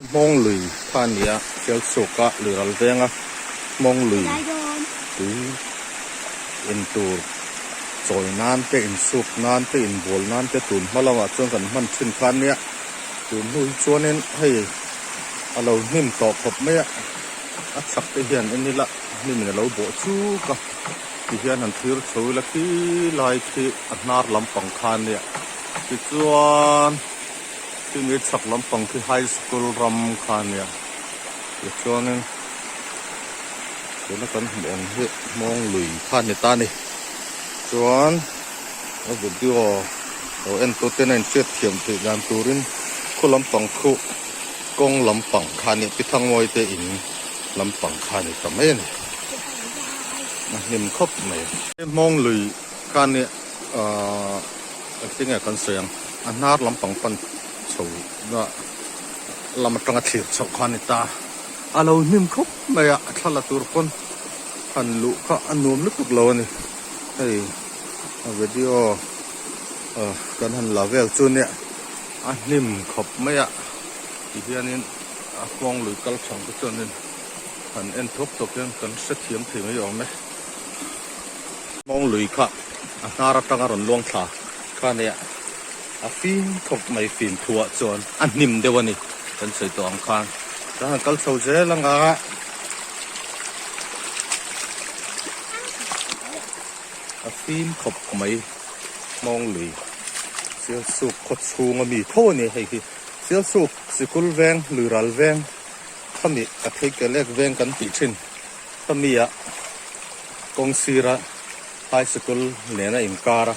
Hmawng lui kha a ni a, Sialsuk a lui ral veng a, Hmawng lui tui in tur chawi nan te, insuk nan te, inbual nan te tun hma lamah chuan kan hman thin kha a nia. Tun hnu hi chuanin hei a lo hnim tawh khawp mai a, a chhak te hian en ila hnimin a lo bawh chuk a, tihian han thlir chho ila khi lai khi a hnar lampang kha a nia. Tichuan Chumi chhak lampang khi high school ram kha a nia tichuanin tuna kan hmuh ang hi hmawng lui kha a ni ta a ni chuan a video lo en tu ten a inhriat thiam theih dan turin khu lampang khu kawng lampang kha a nia pi thangmawi te in lampang kha a ni ta mai a ni a hnim khawp mai. Hmawng lui kha a nia ahh. Engtin nge kan sawi ang? A hnar lampang pan chho na lam atanga thlir chhoh kha a ni ta. A lo hnim khawp mai a, a thla la tur pawn han luh kha a nuam lutuk lo a ni. Hei a video kan han la vel chu nia a hnim khawp mai a ti hianin a kawng lui kal thang te chuanin han en thuak thuak hian kan hrethiam thei mai awm e. Hmawng lui kha a hnar atanga rawn luang thla kha nia a fim khawp mai fim thuah chuan a hnim deuh a ni kan sawi tawh ang khan chuan han kal chho zel anga a fim khawp mai hmawng lui Sialsuk khaw chhung ami tho a ni hei hi Sialsuk sikul veng lui ral veng khami a thei ke lek veng kan tih thin khami ah. Kawng sira high sikul nena inkara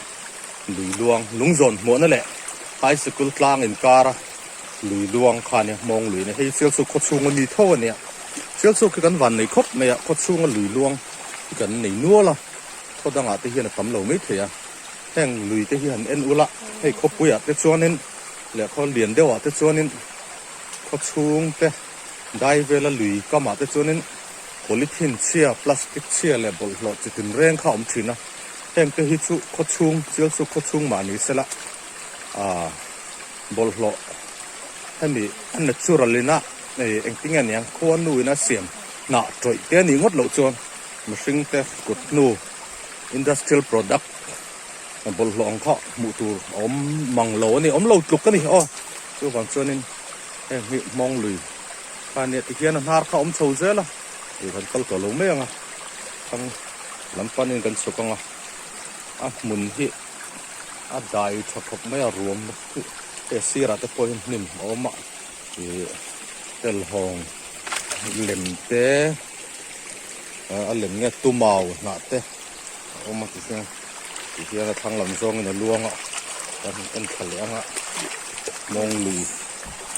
lui luang lung zawn hmuahna leh high sikul tlang inkara lui luang kha ania hmawng lui ania hei Sialsuk khaw chhunga mi tho ania Sialsuk hi kan van nei khawp mai a khaw chhunga lui luang hi kan nei nual a khaw dangah te hian a tam lo mai thei a heng lui te hi han en ula hei khawpuiah te chuanin leh khaw lian deuhah te chuanin khaw chhung te dai vela lui kamah te chuanin Polythene chhia, plastic chhia leh bawlhhlawh chi tin reng kha a awm thin a, heng te hi chu khaw chhung, Sialsuk khaw chhung mah ni sela, aah bawlhhlawh hemi a natural in a ei engtin nge niang khua nu in a siam hnah tawih te a nih ngawt loh chuan mihring te kut hnu industrial product bawlhhlawh ang kha hmuh tur a awm mang lo a ni, awm lo tluk a ni aw chuvang chuanin heng hi hmawng lui. Kha nia ti hian a hnar kha a awm chho zel a, ih kan kal tawh lo mai ang a, thlang lam panin kan chhuk ang a, a hmun hi a dai tha khawp mai a, ruam hi hei sirah te pawh hian hnim a awm a, ih telhawng lem te a lem nge tumau hnah te a awm a ti hian ti hian a thlang lam zawngin a luang a, kan en thla leh ang a, mawng lui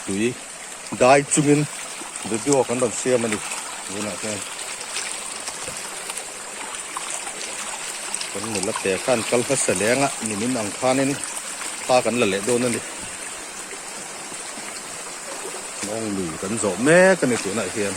tui. Dai chungin video kan rawn siam a ni tunah hian kan nula te khan kal hmasa leng a nimin ang khanin thla kan la leh dawn a ni mawng lui kan zawh mek a ni tunah hian.